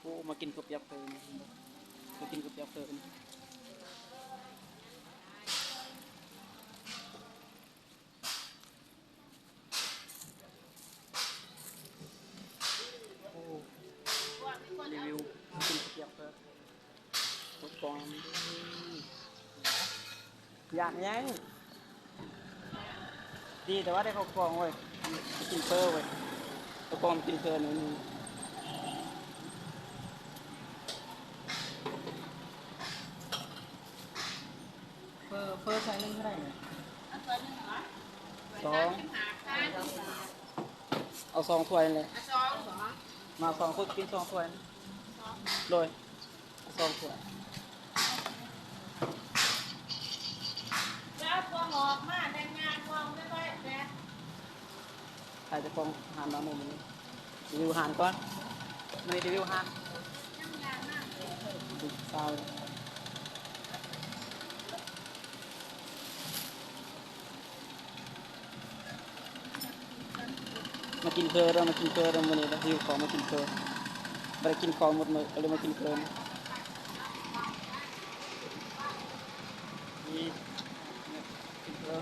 ໂອ້ ມາກິນເຂົ້າປຽກເພີ່ນ ມາກິນເຂົ້າປຽກເພີ່ນ. ໂອ້ ຣີວິວກິນເຂົ້າປຽກເພີ່ນ ເຂົ້າກ່ອງ ຢາກຫຍັງ? ດີແຕ່ວ່າໄດ້ເຂົ້າກ່ອງເວີຍ ກິນເຝີເວີຍ ເຂົ້າກ່ອງກິນເຝີໜ້ອຍໜຶ່ງ. ເຝີ ເຝີຖ້ວຍໜຶ່ງເທົ່າໃດນີ້? ສອງ ເອົາສອງຖ້ວຍນັ້ນແຫຼະ ມາສອງຄົນກິນສອງຖ້ວຍ ໂດຍ ສອງຖ້ວຍ. ຖ່າຍເຈົ້າຂອງຮ້ານເນາະມື້ນີ້ ຣີວິວຮ້ານກ່ອນ ມື້ນີ້ຣີວິວຮ້ານ ສາວ ມາກິນເຝີເດີ ມາກິນເຝີເດີ ມື້ນີ້ເດີ ຫິວເຂົ້າມາກິນເຝີ ບໍ່ໄດ້ກິນເຂົ້າໝົດມື້ ກໍເລີຍມາກິນເຝີ. ນີ້ ກິນເຝີ.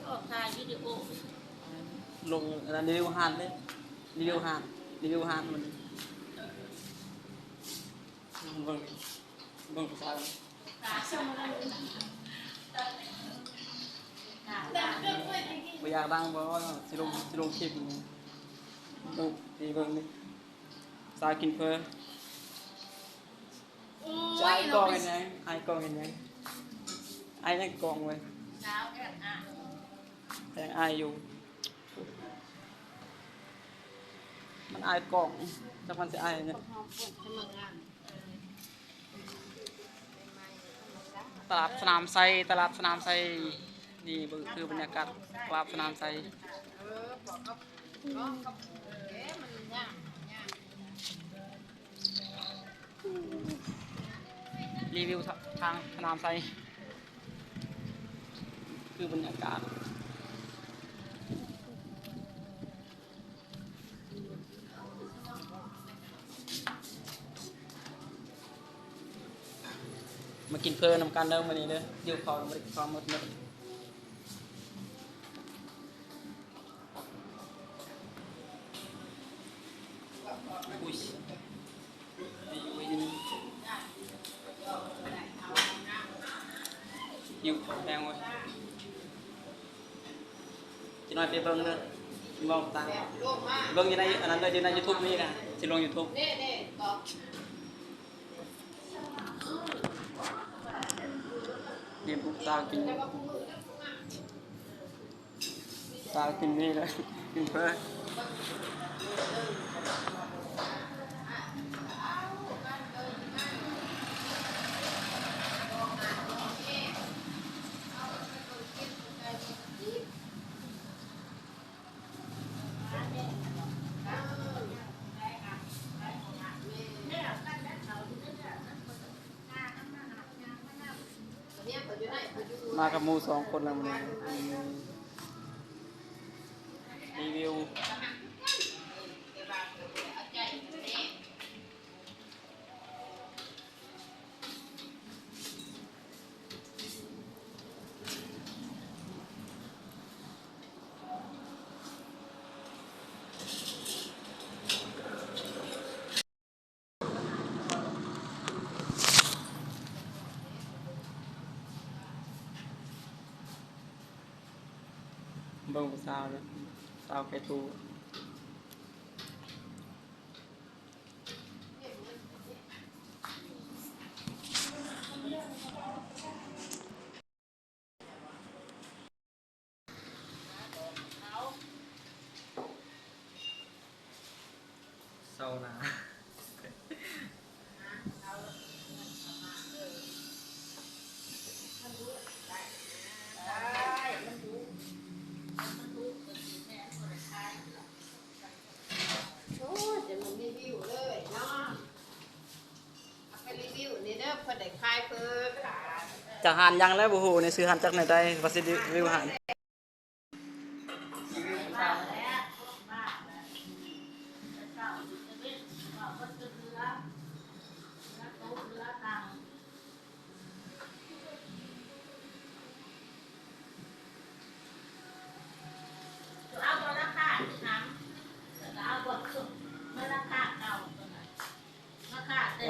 ອອກຖ່າຍວິດີໂອ ລົງອັນນັ້ນ ຣີວິວຮ້ານເດ້ ຣີວິວຮ້ານ ຣີວິວຮ້ານມື້ນີ້ ເບິ່ງ ເບິ່ງຜູ້ສາວ ບໍ່ຢາກດັງບໍ່ ຊິລົງ ຊິລົງຄລິບນີ້ ເບິ່ງ ນີ້ເບິ່ງນີ້ ສາວກິນເຝີ. ອາຍກ້ອງເຮັດຫຍັງ? ອາຍກ້ອງເຮັດຫຍັງ? ອາຍຫຍັງກ້ອງເວີຍ? ສາວແອບອາຍ ຍັງອາຍຢູ່ ມັນອາຍກ້ອງ ຈັກມັນຊິອາຍຫຍັງ. ຕະຫຼາດສະໜາມໄຊ ຕະຫຼາດສະໜາມໄຊ ນີ້ຄືບັນຍາກາດຕະຫຼາດສະໜາມໄຊ. ຣີວິວທາງສະໜາມໄຊ ຄືບັນຍາກາດ ມາກິນເຝີນຳກັນເດີມື້ນີ້ເດີ ຫິວເຂົ້າ ບໍ່ໄດ້ກິນເຂົ້າໝົດມື້. ອຸ້ຍ ຫິວແຮງເວີຍ ຈັກໜ້ອຍໄປເບິ່ງເດີ ເວົ້າຕາມ ເບິ່ງຢູ່ໃນອັນນັ້ນເດີ ຢູ່ໃນຢູທູບນີ້ນະ ຊິລົງຢູທູບ. ນີ້ຜູ້ສາວກິນ ສາວກິນນີ້ແຫຼະ ກິນເຝີ. ມາກັບໝູ່ສອງຄົນແລ້ວມື້ນີ້ ອືມ ຣີວິວ. ເບິ່ງຜູ້ສາວເດີ ສາວໄກ່ຕູ້. ເຊົາໜ້າ. ຮ້ານຫຍັງແລ້ວບໍ່ຮູ້ນີ້ ຊື່ຮ້ານຈັກແນວໃດ ວ່າຊິຣີວິວຮ້ານ.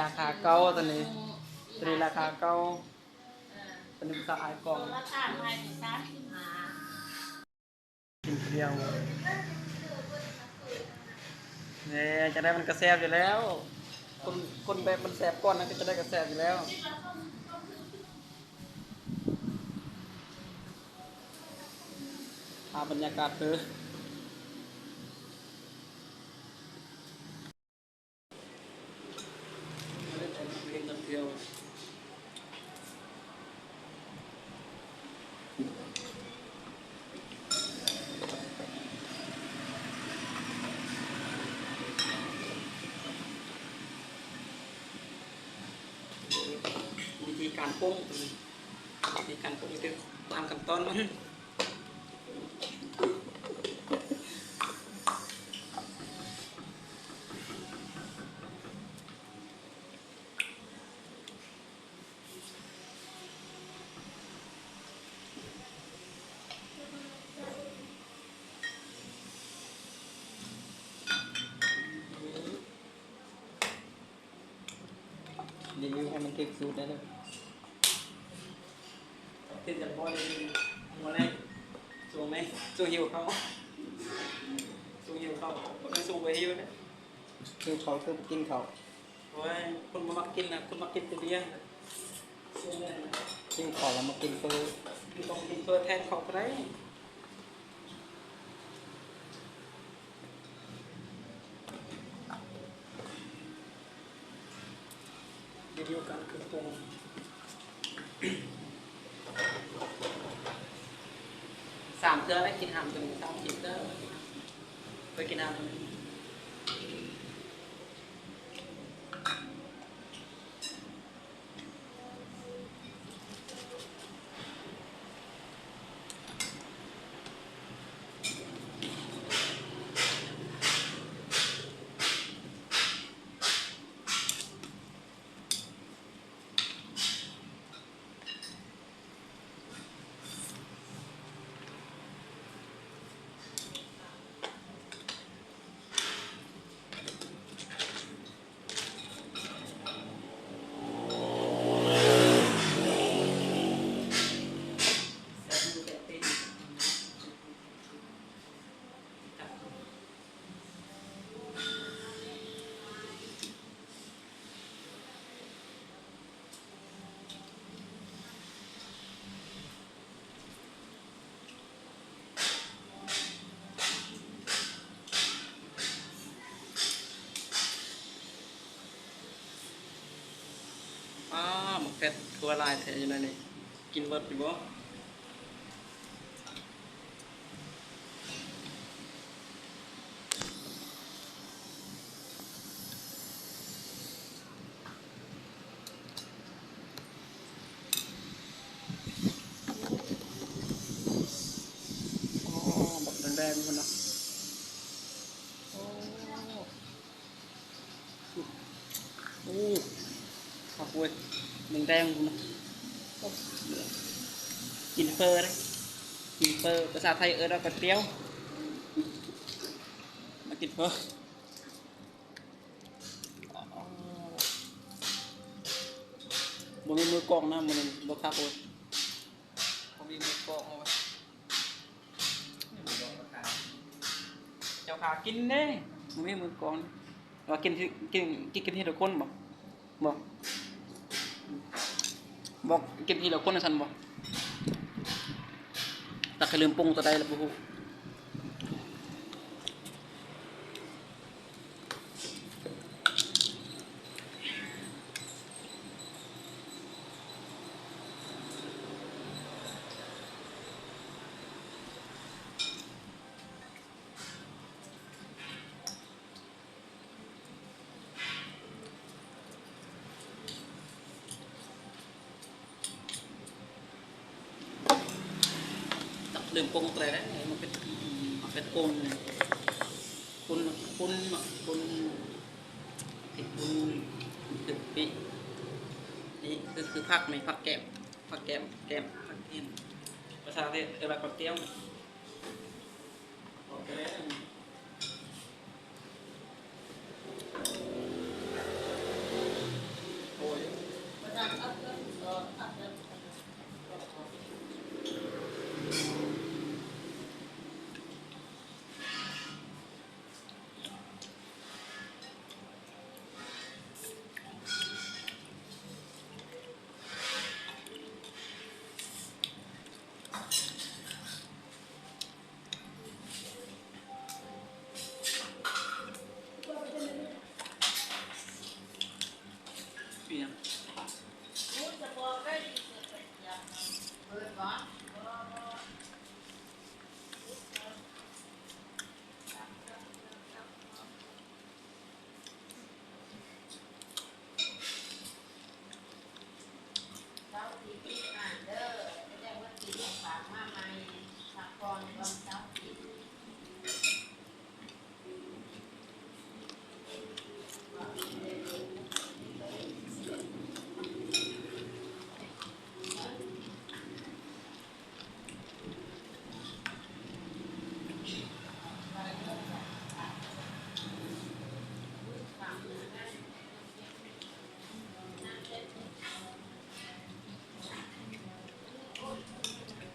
ລາຄາເກົ່າຕົວນີ້ ຕົວນີ້ລາຄາເກົ່າ ຕົວນີ້ພາສາອ້າຍກ່ອງ. ກິນຜູ້ດຽວ ແນ່ ຈັ່ງໃດມັນກະແຊບຢູ່ແລ້ວ ຄົນ ຄົນແບບມັນແຊບກ່ອນນະ ຈັ່ງໃດກະແຊບຢູ່ແລ້ວ. ພາບບັນຍາກາດເດີ. ວິທີການປຸງ ວິທີການປຸງຄືຕາມຂັ້ນຕອນມັນ. ຣີວິວໃຫ້ມັນຖືກສູດແດ່ເດີ ຄືຈະບໍ່ໄດ້ກິນມື້ແລງ ຊ່ວງນີ້ ຊ່ວງຫິວເຂົ້າ ຊ່ວງຫິວເຂົ້າ ບໍ່ແມ່ນຊ່ວງບໍ່ຫິວເດ້ ຫິວເຂົ້າຄືບໍ່ກິນເຂົ້າ. ໂອ້ຍ ຄົນບໍ່ມັກກິນນະ ຄົນມັກກິນແຕ່ເບຍນະ ກິນເຂົ້າແລ້ວມາກິນເຝີ ກິນເຂົ້າ ກິນເຝີແທນເຂົ້າກໍໄດ້. ວິທີການຄືປຸງ ສາມເທື່ອແລ້ວ ກິນຫ້າມຕົວນີ້ ສາມສີ່ເທື່ອ ໄປກິນຫ້າມຕົວນີ້. ອ້າ ໝາກແຟດຄືວ່າຫຼາຍແທ້ຢູ່ໃນນີ້ ກິນເບິດຢູ່ບໍ່? ອໍ ບັກແດງໆພຸ້ນນະ ໂອ້ ໂອ້ ຄັກເວີຍ ແດງໆພຸ້ນນະ ໂອ້ ກິນເຝີເດ້ ກິນເຝີ ພາສາໄທເອີ້ນວ່າກ໋ວຍຕຽວ ມາກິນເຝີ. ບໍ່ມີມືກ້ອງນຳ ມື້ນີ້ບໍ່ຄັກເວີຍ ບໍ່ມີມືກ້ອງເວີຍ ເຈົ້າຂາກິນເດ້ ບໍ່ມີມືກ້ອງ ວ່າກິນ ກິນ ກິນ ກິນທີລະຄົນບໍ? ບໍ່ ບໍ່ ກິນທີລະຄົນຊັ້ນບໍ? ຈັກໃຫ້ລືມປຸງຕົວໃດລະບໍ່ຮູ້. ລືມປົງແຕ່ໃດ ໝາກເຜັດ ໝາກເຜັດປົ່ນ ປຸ້ນ ປຸ້ນ ໝາກປຸ້ນ ເຜັດປຸ້ນ ຄືປີ ນີ້ຄື ຄືຜັກ ນີ້ຜັກແກ້ມ ຜັກແກ້ມ ແກ້ມ ຜັກແກ້ມ ພາສາໄທເອີ້ນວ່າຜັກແກ້ມ.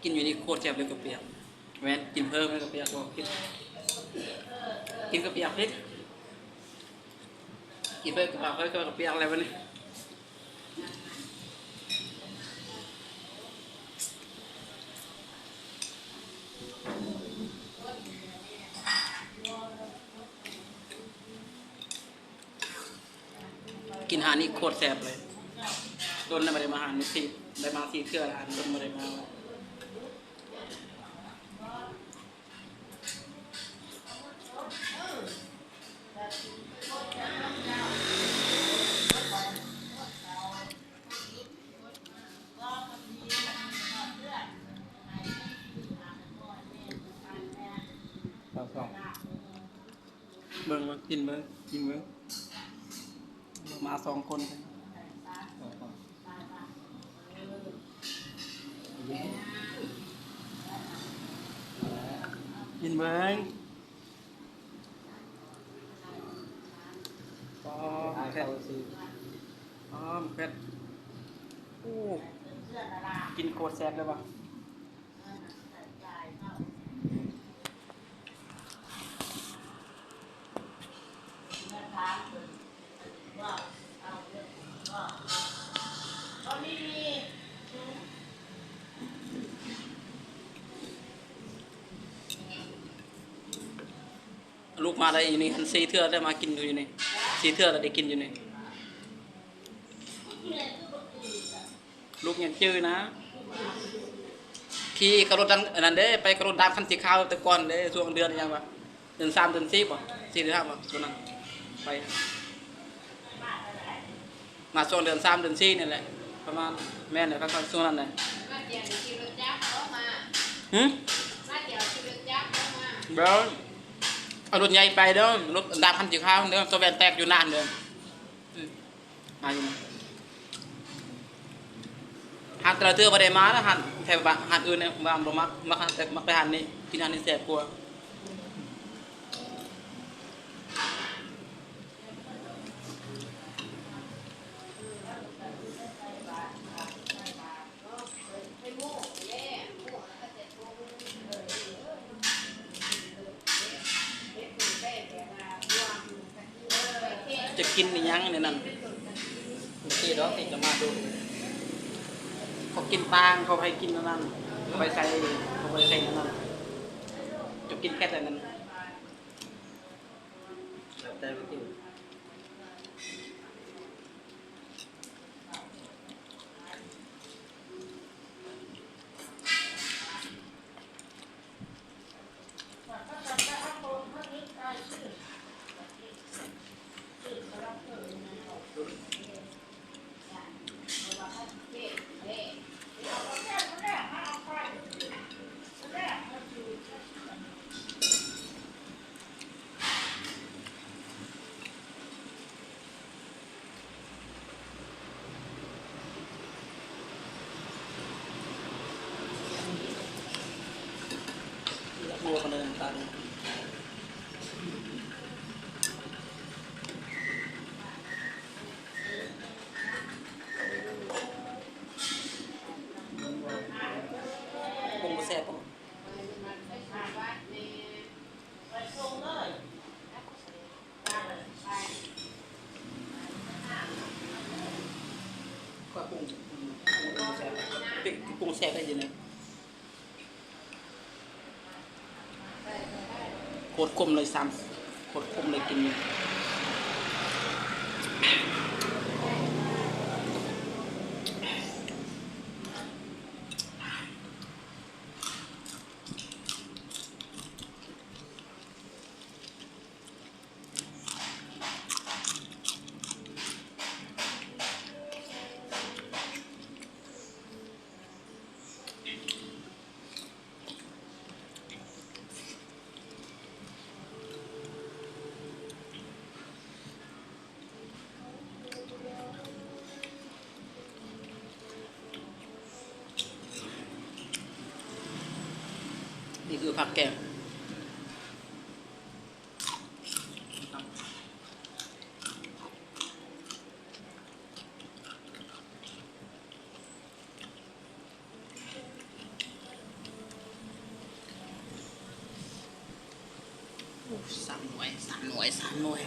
ກິນຢູ່ນີ້ໂຄດແຊບເລີຍເຂົ້າປຽກ. ແມ່ນ ກິນເພີ່ມເລີຍເຂົ້າປຽກ ບໍ່ ກິນ ກິນເຂົ້າປຽກເຜັດ ກິນເພີ່ມເຂົ້າປຽກ ເພີ່ມເຂົ້າປຽກແລ້ວບັດນີ້. ກິນຮ້ານນີ້ໂຄດແຊບເລີຍ. ດົນແລ້ວບໍ່ໄດ້ມາຮ້ານນີ້ ໄດ້ມາສີ່ເທື່ອແລ້ວ ດົນບໍ່ໄດ້ມາ. ເບິ່ງ ກິນເບິ່ງ ກິນເບິ່ງ ມາສອງຄົນ ກິນເບິ່ງ. ປາ ເຜັດ ປາ ເຜັດ ໂອ້ ກິນໂຄດແຊບເລີຍວ່າ. ລູກມາໄດ້ຢູ່ນີ້ຫັ້ນສີ່ເທື່ອແລ້ວ ມາກິນຢູ່ນີ້ສີ່ເທື່ອແລ້ວ ໄດ້ກິນຢູ່ນີ້. ລູກຍັງຈື່ນະ ຂີ່ກັບລົດດັງອັນນັ້ນເດ້ ໄປກັບລົດດຳຄັນສີຂາວແຕ່ກ່ອນເດ້ ຊ່ວງເດືອນຫຍັງວະ ເດືອນສາມເດືອນສີ່ບໍ ສີ່ເດືອນຫ້າບໍ ຊ່ວງນັ້ນໄປ ມາຊ່ວງເດືອນສາມເດືອນສີ່ນີ້ແຫຼະ ປະມານ ແມ່ນແຫຼະ ຊ່ວງນັ້ນແຫຼະ. ຫື ບໍ່ ເອົາລົດໃຫຍ່ໄປເດີ ລົດດຳຄັນສີຂາວເດີ ໂຕແວ່ນແຕກຢູ່ນານເດີ. ອືມ ມາຢູ່ ຮ້ານແຕ່ລະເທື່ອບໍ່ໄດ້ມານະ ຮ້ານແຖວບ້ານ ຮ້ານອື່ນນີ້ວ່າບໍ່ມັກ ມັກຮ້ານ ແຕ່ມັກໄປຮ້ານນີ້ ກິນຮ້ານນີ້ແຊບກວ່າ. ຈະກິນອີ່ຫຍັງໃນນັ້ນ? ບໍ່ຊິດອກ ທີ່ຈະມາດູ ເຂົາກິນປາ ເຂົາໃຫ້ກິນອັນນັ້ນ ເຂົາໄປໃສ່ ເຂົາໄປໃສ່ອັນນັ້ນ ຈະກິນແພັດອັນນັ້ນ ແລ້ວແຕ່ວ່າກິນ. ປຸງບໍ່ແຊບບໍ່? ຂ້ອຍປຸງ ປຸງແຊບ ປິ ປຸງແຊບໄດ້ຢູ່ນີ້. ໂຄດຂົມເລີຍ ຊ້ຳ ໂຄດຂົມເລີຍ ກິນ. ນີ້ຄືຜັກແກງ. ໂອ້ ສາມໜ່ວຍ ສາມໜ່ວຍ ສາມໜ່ວຍ.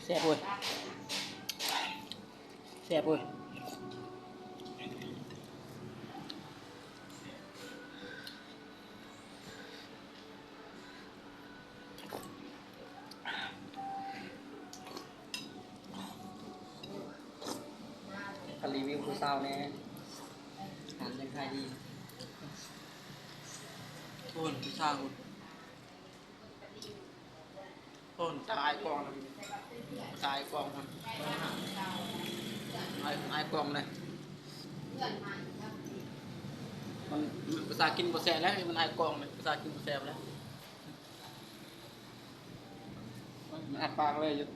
ແຊບເວີຍ ແຊບເວີຍ. ກະຣີວິວຜູ້ສາວແດ່ ຮ້ານຍັງຂາຍດີ. ໂອ້ຍ ຜູ້ສາວ ໂອ້ຍ ຕາຍກອງ ຕາຍກອງ ມັນ ອາຍ ອາຍກອງເລີຍ. ມັນ ມັນພາສາກິນບໍ່ແຊບແລ້ວ ມັນອາຍກອງເລີຍ ພາສາກິນບໍ່ແຊບແລ້ວ. ມັນອ້າປາກເລີຍຢູ່.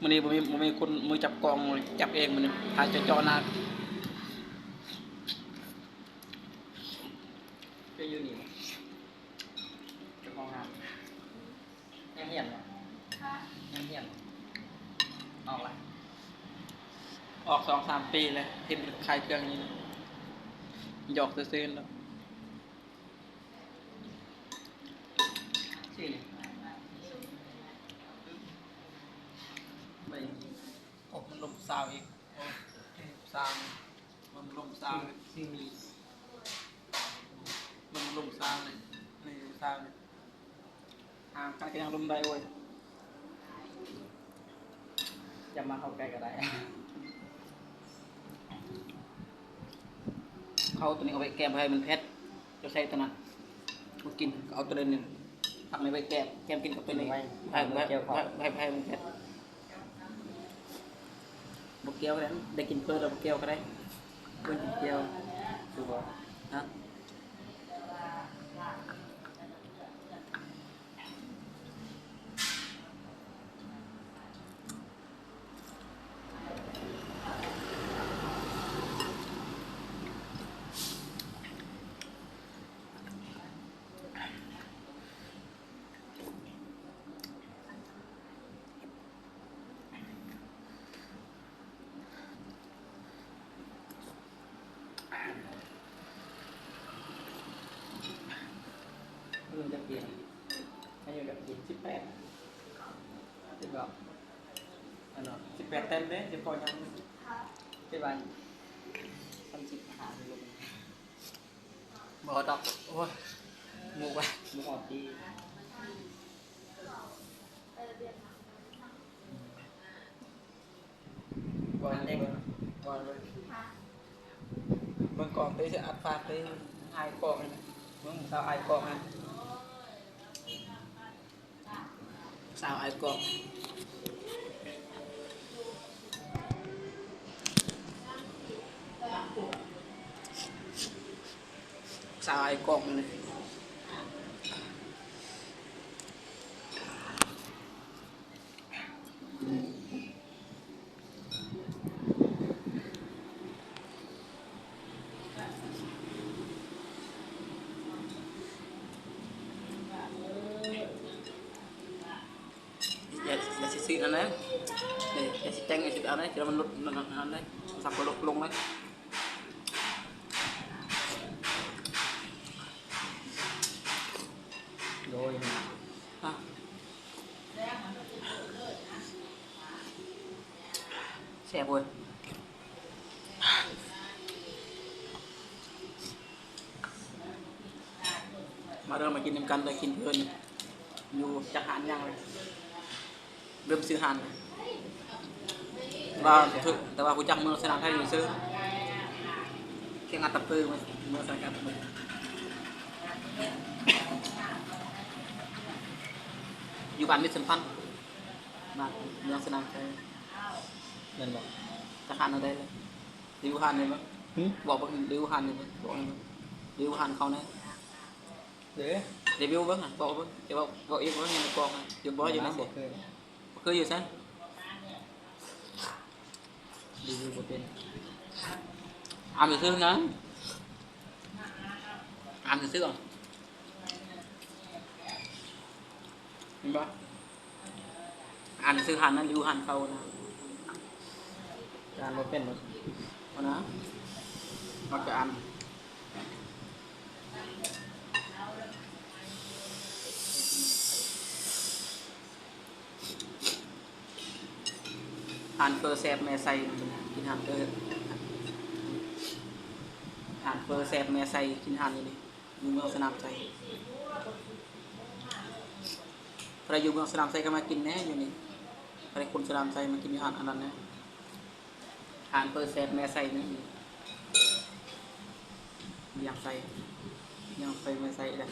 ມື້ນີ້ບໍ່ມີ ບໍ່ມີຄົນມືຈັບກ້ອງ ຈັບເອງມື້ນີ້ ພາເຈາະໆໜ້າ. ເປັນຢູ່ນີ້ບໍ່? ເຈົ້າຂອງຮ້ານ ຍັງຮຽນບໍ່? ຍັງຮຽນບໍ່? ອອກລະ? ອອກສອງສາມປີແລ້ວ ເຫັນຂາຍເຄື່ອງຢູ່ນີ້ນະ ຫຍອກຊື່ໆດອກ. ໂອ້ ມັນລົມສາວອີກ ໂອ້ ສາວ ມັນລົມສາວ ມັນລົມສາວເລີຍ ນີ້ສາວນີ້ ຫ່າງກັນກະຍັງລົມໄດ້ເວີຍ. ຢ່າມາເຂົ້າໃກ້ກະໄດ້. ເອົາໂຕນີ້ເອົາໄວ້ແກມ ໃຫ້ມັນເຜັດ ຈະໃສ່ໂຕນັ້ນ ບໍ່ກິນ ກໍເອົາໂຕນີ້ ຜັກນີ້ໄວ້ແກມ ແກມກິນກັບໂຕນີ້ ໃຫ້ ໃຫ້ ໃຫ້ ໃຫ້ມັນເຜັດ. ບໍ່ກ່ຽວກໍໄດ້ ໄດ້ກິນເປີແລ້ວບໍ່ກ່ຽວກໍໄດ້ ເບິ່ງກິນກ່ຽວ ຄືວ່າ ຮະ. ອາຍຸຈັກປີ? ອາຍຸຈັກປີ? ສິບແປດ ເຫັນບໍ່? ອັນນັ້ນ ສິບແປດເຕັມເດ້ ຊິພໍຍັງ ເຈັດວັນ ສາມສິບຫ້າ ບໍ່ດອກ ໂອ້ຍ ໝູກວ່າ ບໍ່ຮອດປີ. ເບິ່ງກ້ອງຕິ ຊິອັດປາກຕິ ອາຍກ້ອງ ເບິ່ງສາວອາຍກ້ອງຫັ້ນ ສາວອາຍກ້ອງ ສາວອາຍກ້ອງນີ້. ຢ່າ ຢ່າຊິຊື້ອັນນັ້ນ ຢ່າຊິແຕ່ງ ຢ່າຊິເອົາໄດ໋ ຊິມັນຫຼຸດອັນນັ້ນໄດ໋ ສັບກໍລົດລົງໄດ໋. ໂດຍ ແຊບເວີຍ ມາເດີ ມາກິນນຳກັນເດີ ກິນເພີນ ຢູ່ຈັກຮ້ານຫຍັງເລີຍ. ເລີ່ມຊື້ຮ້ານ ແຕ່ວ່າ ແຕ່ວ່າຮູ້ຈັກເມືອງສະໜາມໄຊຢູ່ຊື່ ແຄ່ງອັດຕະປື ເມືອງສະໜາມໄຊ ຢູ່ບ້ານມິດສຳພັນ ບ້ານເມືອງສະໜາມໄຊ ແມ່ນບໍ່? ຈະຮ້ານອັນໃດລະ? ຣີວິວຮ້ານໄດ້ບໍ່? ຫຶ? ບອກເບິ່ງ ຣີວິວຮ້ານໄດ້ບໍ່? ບອກແດ່ ຣີວິວຮ້ານເຂົາແດ່. ເດ້ ຣີວິວເບິ່ງ ບອກເບິ່ງ ຈະເວົ້າ ເວົ້າອີກບໍ່? ຍັງບໍ່ບອກ ຢູ່ບໍ່? ຢູ່ໃນເສ ບໍ່ເຄີຍ ບໍ່ເຄີຍຢູ່ໃສ? ຣີວິວບໍ່ເປັນ ອ່ານຊື່ໆນະ ອ່ານຊື່ໆ ເຫັນບໍ່? ອ່ານຊື່ຮ້ານນັ້ນ ຣີວິວຮ້ານເຂົານະ ອ່ານບໍ່ເປັນ ເອົານະ ມັກຈະອ່ານ. ຮ້ານເຝີແຊບແມ່ໄຊ ກິນຮ້ານເຝີ ຮ້ານເຝີແຊບແມ່ໄຊ ກິນຮ້ານນີ້ ຢູ່ເມືອງສະໜາມໄຊ. ໃຜຢູ່ເມືອງສະໜາມໄຊກໍມາກິນແດ່ຢູ່ນີ້ ໃຜຄົນສະໜາມໄຊມາກິນຢູ່ຮ້ານອັນນັ້ນແດ່. ຮ້ານເຝີແຊບແມ່ໄຊນີ້ ວຽງໄຊ ວຽງໄຊແມ່ໄຊເດ້.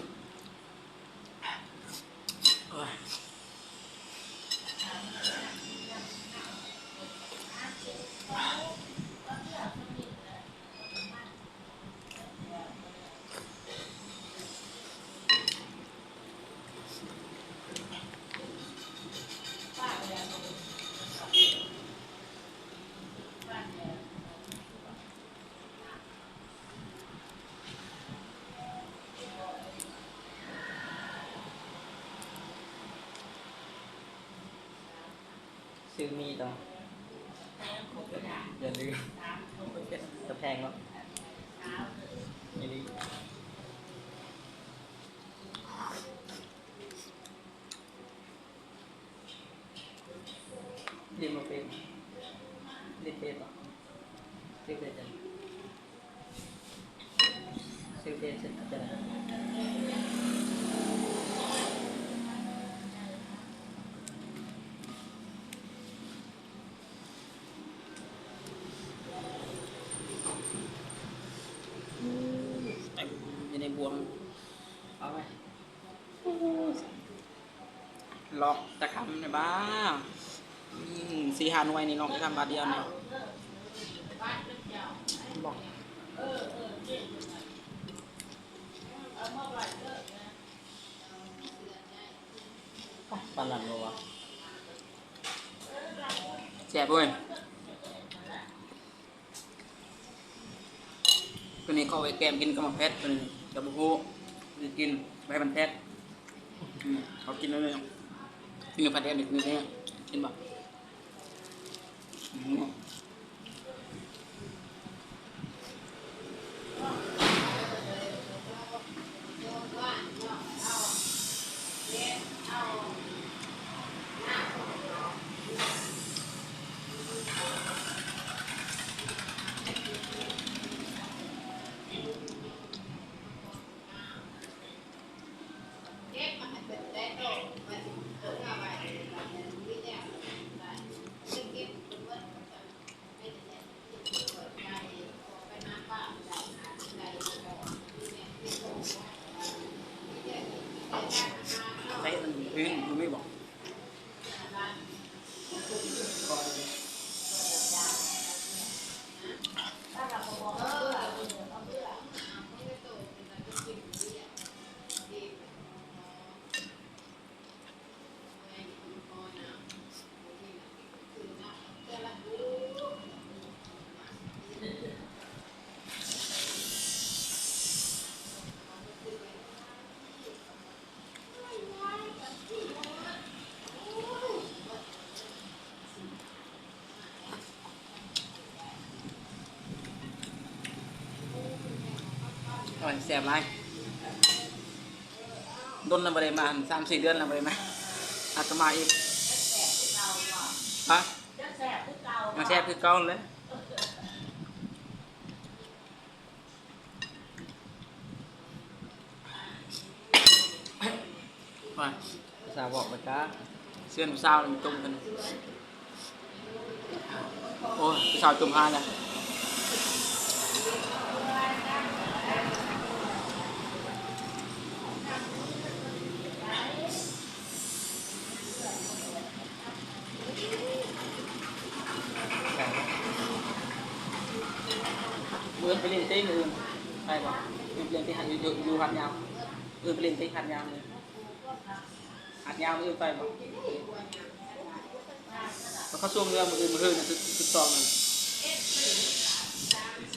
ໂອ້ຍ. ຊື້ໝີ່ຕໍ່ ຢ່າລືມ ກະແພງເນາະ ອີ່ຫຼີ. ຫຼິ້ນບໍ່ເປັນ ຫຼິ້ນເຟສບໍ່? ເຟສຈັ່ງ ຊື້ເຟສຈັ່ງໃດ? ໂອ້ ວງ ເອົາໄປ ລອກຈັກຄຳແດ່ບາດ. ອືມ ສີ່ຫ້າໜ່ວຍນີ້ ລອກຈັກຄຳບາດດຽວນີ້ ບອກ ປານນັ້ນບໍ່ວະ? ແຊບເວີຍ. ໂຕນີ້ເຂົາໄວ້ແກມກິນກັບໝາກແພັດ ໂຕນີ້ກະບໍ່ຮູ້ ຊິກິນໄວ້ບັນແທດ. ອືມ ເຂົາກິນແນວນີ້ ກິນກັບຜັດແດດນີ້ ກິນແນວນີ້ ເຫັນບໍ່? ອືມ. ໃສ່ອັນອື່ນບໍ່ມີບໍ່? ໂອ້ຍ ແຊບຫຼາຍ ດົນແລ້ວບໍ່ໄດ້ມາ ສາມສີ່ເດືອນແລ້ວບໍ່ໄດ້ມາ ອາດຈະມາອີກ. ຮະ? ຍັງແຊບຄືເກົ່າແຫຼະ. ວ່າ ພາສາບອກມາຈ້າ ເຊື່ອນຜູ້ສາວມັນຕົງກັນ. ໂອ້ຍ ຜູ້ສາວຈົມຫາຍແລ້ວ. ມື້ອື່ນໄປຫຼິ້ນຕິ ມື້ອື່ນໄປບໍ່? ມື້ອື່ນໄປຫຼິ້ນຕິ ຢູ່ ຢູ່ ຢູ່ຫາດຍາວ. ມື້ອື່ນໄປຫຼິ້ນຕິ ຫາດຍາວ. ຫາດຍາວມື້ອື່ນໄປບໍ່? ເຂົາຊ່ວງເຮືອມື້ອື່ນ ມື້ຮືນນະ ສິບສອງນັ້ນ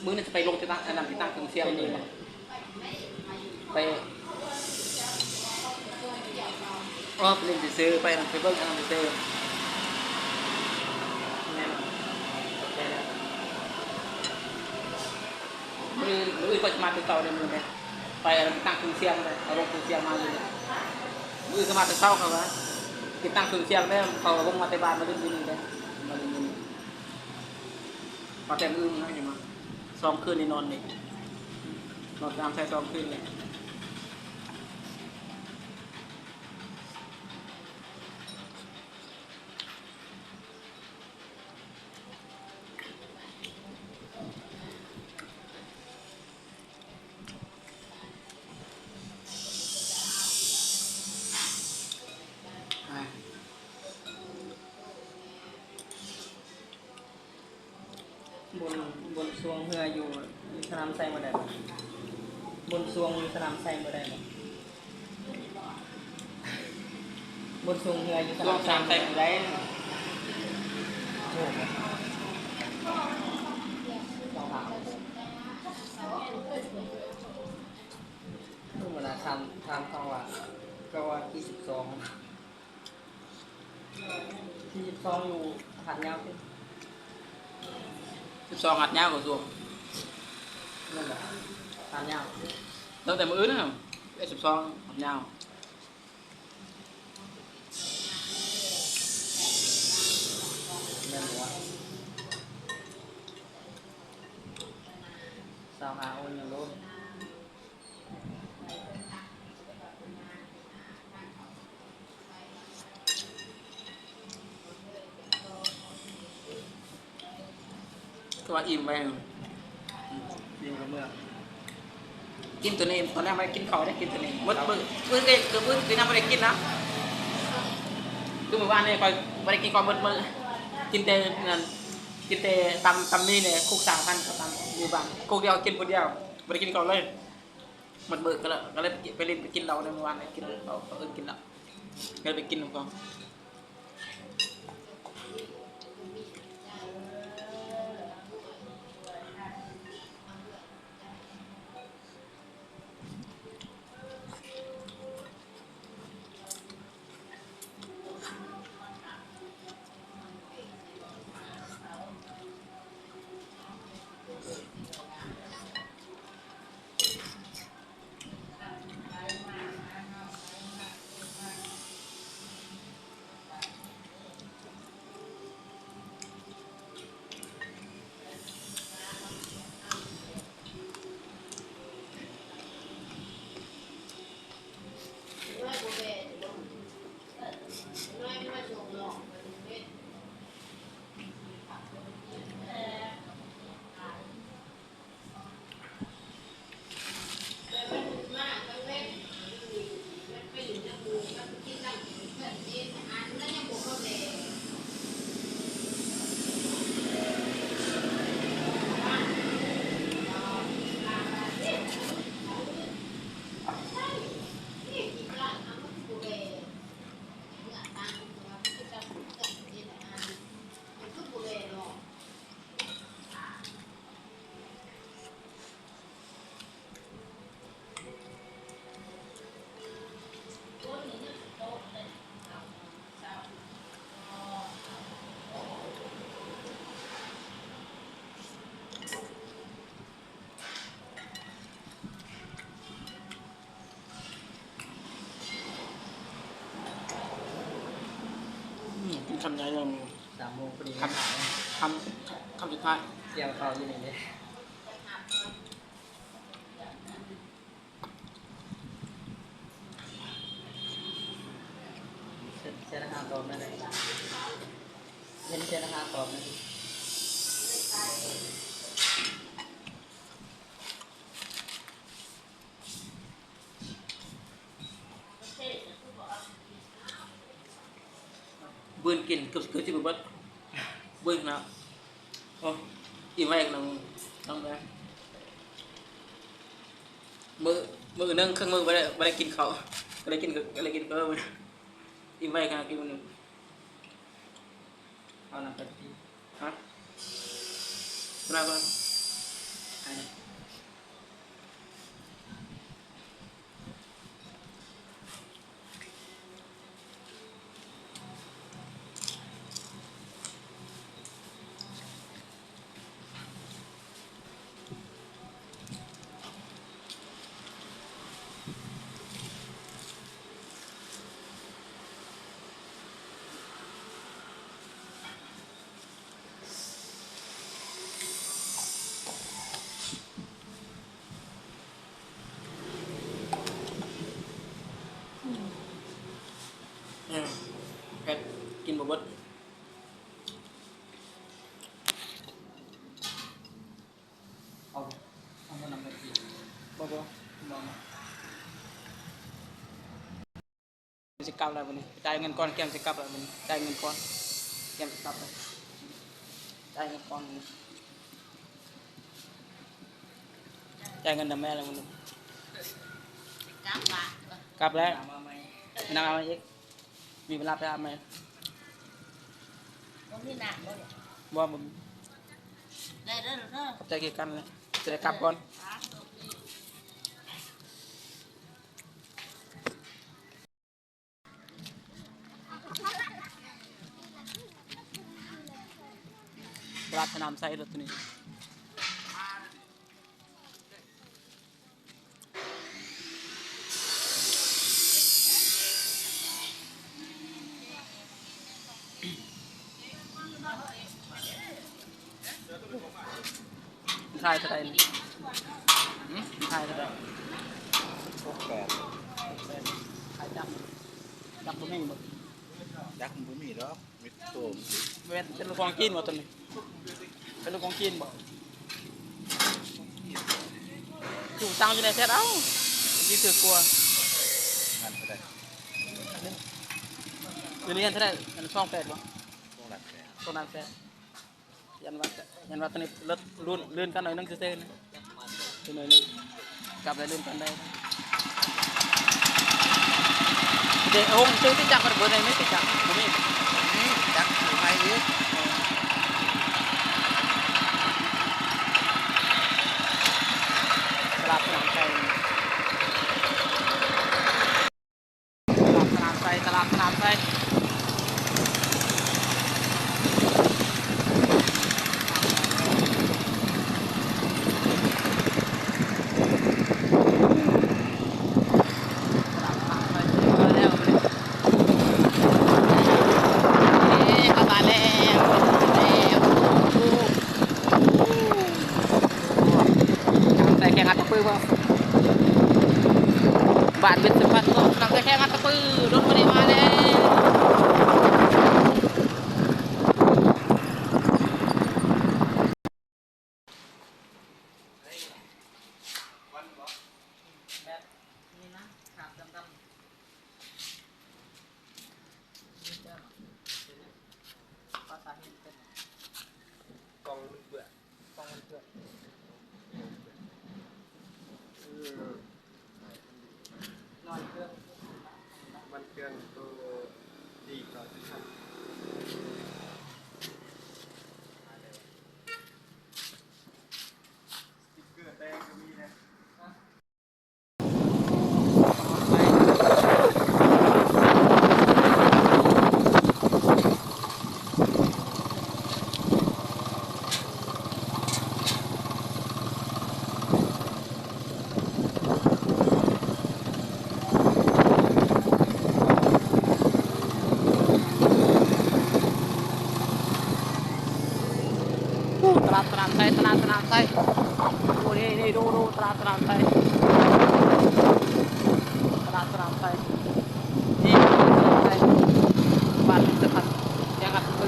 ມື້ນັ້ນຈະໄປລົງທີ່ຕັ້ງ ອັນນັ້ນ ທີ່ຕັ້ງເຄື່ອງສຽງນີ້. ໄປ ອໍ ໄປຫຼິ້ນຊື່ໆ ໄປນັ້ນ ໄປເບິ່ງອັນນັ້ນຊື່ໆ. ແມ່ນ ມື້ ມື້ອື່ນຂ້ອຍຊິມາແຕ່ເຊົ້າເດ້ ມື້ນີ້ ໄປຕັ້ງເຄື່ອງສຽງເດ້ ເອົາລົງເຄື່ອງສຽງມາຢູ່ນີ້. ມື້ອື່ນກໍມາແຕ່ເຊົ້າ ເຂົາວ່າຊິຕັ້ງເຄື່ອງສຽງແລ້ວ ເຂົາກໍລົງມາແຕ່ບ້ານມາຫຼິ້ນຢູ່ນີ້ເດ້ ມາຫຼິ້ນຢູ່ນີ້. ມາແຕ່ມື້ອື່ນນະ ມາສອງຄືນນີ້ນອນນີ້ ນອນຕາມໃສ່ສອງຄືນນີ້. ບົນ ບົນຊ່ວງເຮືອຢູ່ ຢູ່ສະໜາມໄຊບໍ່ໄດ້ບໍ່? ບົນຊ່ວງຢູ່ສະໜາມໄຊບໍ່ໄດ້ບໍ່? ບົນຊ່ວງເຮືອຢູ່ສະໜາມໄຊບໍ່ໄດ້. ເວລາຖາມ ຖາມເຂົາວ່າ ເຈົ້າວ່າທີສິບສອງ ທີສິບສອງຢູ່ຫາດຍາວຕິ? ສິບສອງຫາດຍາວກໍຊ່ວງ ນັ້ນແຫຼະ ຫາດຍາວ ຕັ້ງແຕ່ມື້ອື່ນນະ ເອັດສິບສອງຫາດຍາວ ແມ່ນບໍ່ວະ? ຊາວຫ້າໂອນຍັງໂລ. ຄືວ່າອີ່ມໄວ ອີ່ມກັບເມືອ. ກິນໂຕນີ້ ຕອນແລງບໍ່ໄດ້ກິນເຂົ້າເດ້ ກິນໂຕນີ້ໝົດມື້ ມື້ກໍ ຄືມື້ກໍຍັງບໍ່ໄດ້ກິນນະ ຄືມື້ວານນີ້ຂ້ອຍບໍ່ໄດ້ກິນເຂົ້າໝົດມື້ ກິນແຕ່ນັ້ນ ກິນແຕ່ຕຳ ຕຳໝີ່ນີ້ ໂຄກສາມພັນ ກໍຕຳຢູ່ບ້ານ ໂຄກດຽວກິນຜູ້ດຽວ ບໍ່ໄດ້ກິນເຂົ້າເລີຍ ໝົດມື້ ກໍເລີຍ ກໍເລີຍໄປ ໄປຫຼິ້ນ ໄປກິນເຫຼົ້າໃນມື້ວານນີ້ ກິນເຫຼົ້າ ເຂົາເອີ້ນກິນເຫຼົ້າ ກໍເລີຍໄປກິນນຳເຂົາ. ອືມ ກິນຄຳໃຫຍ່ ສາມໂມງພໍດີ ຄຳ ຄຳ ຄຳສຸດທ້າຍ ກ່ຽວເຂົ້າຢູ່ນີ້ເດ້. ເຊັນ ເຊັນລະຫ້າຕອບແດ່ເດ້ ເຫັນເຊັນລະຫ້າຕອບແດ່. ບືນກິນເກືອບ ເກືອບຊິບໍ່ເບິດ ບືນນະ. ໂອ້ ອີ່ມໄວນຳ ນຳແບບ ມື້ ມື້ໜຶ່ງເຄິ່ງມື້ບໍ່ໄດ້ ບໍ່ໄດ້ກິນເຂົ້າ ກໍເລີຍກິນ ກໍເລີຍກິນເພີ່ມ ອີ່ມໄວຂະໜາດກິນມື້ໜຶ່ງ. ເອົານ້ຳແປັບຊີ ຮະ ບໍ່ໄດ້ບໍ່ໄດ້. ເອີ ແພັດກິນບໍ່ເບິດ. ເອົາ ເອົາມານຳໄດ້ຕິ ບໍ່ ບໍ່ ບໍ່ ບໍ່. ຊິກັບແລ້ວບັດນີ້ ຈ່າຍເງິນກ່ອນ ກຽມຊິກັບແລ້ວບັດນີ້ ຈ່າຍເງິນກ່ອນ ກຽມຊິກັບແລ້ວ ຈ່າຍເງິນກ່ອນ ຈ່າຍເງິນນຳແມ່ແລ້ວບັດນີ້ ກັບແລ້ວ ນັ່ງເອົາໃໝ່ອີກ ມີເວລາໄປຫາໃໝ່ ບໍ່ມີນ້ຳບໍ່? ບໍ່ ບໍ່ມີ ໄດ້ເດີ ຂອບໃຈຄືກັນແຫຼະ ຊິໄດ້ກັບກ່ອນ. ຕະຫຼາດສະໜາມໄຊລົດໂຕນີ້ ຂາຍເທົ່າໃດນີ້? ຫືມ? ຂາຍເທົ່າໃດ? ຫົກແສນ. ຂາຍຈັກ? ຈັກບໍ່ມີບໍ່? ຈັກມັນບໍ່ມີດອກ ມີໂຕມັນ. ແມ່ນເປັນລູກຂອງຈີນບໍ່ໂຕນີ້? ເປັນລູກຂອງຈີນບໍ່? ຕັ້ງຢູ່ໃນແຊດ ເອົ້າ ຊິຖືກກວ່າ. ຢູ່ໃນຫັ້ນເທົ່າໃດ? ອັນສອງແປດບໍ່? ສອງລ້ານແປດ ສອງລ້ານແປດ. ຢ້ານວ່າ ຢ້ານວ່າຕອນນີ້ເລີດ ລື່ນ ລື່ນກັນໜ້ອຍໜຶ່ງຊື່ໆນະ ຄືໜ້ອຍໜຶ່ງ ກັບໄດ້ລື່ນກັນໄດ້. ເດ ໂອ້ ມັນຊື້ຕິດຈັກ ມັນເບີໃດມີຕິດຈັກ ບໍ່ມີ ນີ້ຈັກໃໝ່ອີກ. ຕະຫຼາດສະໜາມໄຊ. ຕະຫຼາດສະໜາມໄຊ ຕະຫຼາດສະໜາມໄຊ. ໂອ້ ນ້ຳໃສ່ແຂ່ງອັດຕະປືບໍ່? ບາດເບັດສະບັດ ນ້ຳໃສ່ແຂ່ງອັດຕະປື ລົງໄປນີ້ມາແລ້ວ. ກ່ອງມັນເປື້ອນ ກ່ອງມັນເປື້ອນ ເອີ ນ້ຳມັນເຄື່ອງ ນ້ຳມັນເຄື່ອງໂຕດີກວ່າທີ່ ສະຕິກເກີແດງກໍມີແຫຼະ. ຕະຫຼາດສະໜາມໄຊ ຕະຫຼາດສະໜາມໄຊ. ໂອ້ ນີ້ ນີ້ ດູ ດູ ຕະຫຼາດສະໜາມໄຊ ຕະຫຼາດສະໜາມໄຊ ນີ້ ຕະຫຼາດສະໜາມໄຊ ບ້ານພິພິທະພັນ ແຂວງອັດຕະປື.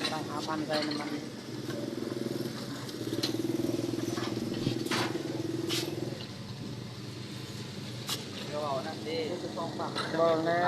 ໄດ້ຫ້າພັນ ໃສ່ນ້ຳມັນ ເວົ້ານັ້ນເດ້ ເບິ່ງແນ່.